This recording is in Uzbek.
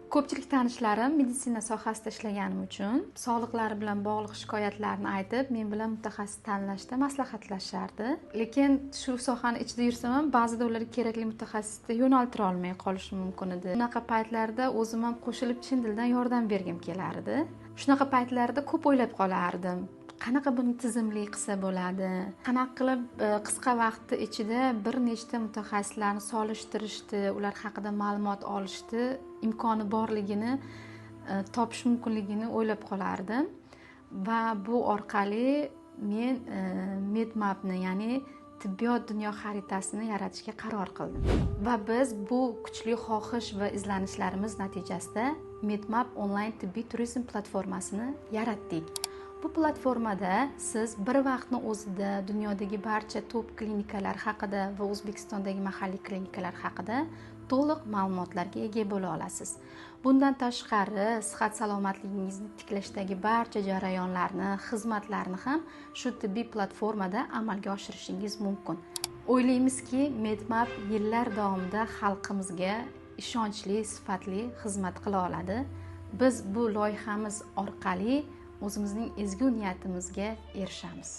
Ko'pchilik tanishlarim meditsina sohasida ishlaganim uchun sog'liqlari bilan bog'liq shikoyatlarni aytib, men bilan mutaxassis tanlashda maslahatlashardi. Lekin shu sohani ichida yursam ham, ba'zida ularga kerakli mutaxassisni yo'naltira olmay qolishim mumkin edi. Bunaqa paytlarda o'zim ham qo'shilib, chin dildan yordam bergim kelardi. Shunaqa paytlarda ko'p o'ylab qolardim: qanaqa buni tizimli qilsa bo'ladi, qanaqa qilib qisqa vaqtni ichida bir nechta mutaxassislarni solishtirishni, ular haqida ma'lumot olishni imkoni borligini topish mumkinligini o'ylab qolardim. Va bu orqali men Medmapni, ya'ni tibbiyot dunyo xaritasini yaratishga qaror qildim. Va biz bu kuchli xohish va izlanishlarimiz natijasida Medmap onlayn tibbiy turizm platformasini yaratdik. Bu platformada siz bir vaqtni o'zida dunyodagi barcha top klinikalar haqida va O'zbekistondagi mahalliy klinikalar haqida to'liq ma'lumotlarga ega bo'la olasiz. Bundan tashqari, sihat salomatligingizni tiklashdagi barcha jarayonlarni, xizmatlarni ham shu tibbiy platformada amalga oshirishingiz mumkin. O'ylaymizki, Medmap yillar davomida xalqimizga ishonchli, sifatli xizmat qila oladi. Biz bu loyihamiz orqali o'zimizning ezgu niyatimizga erishamiz.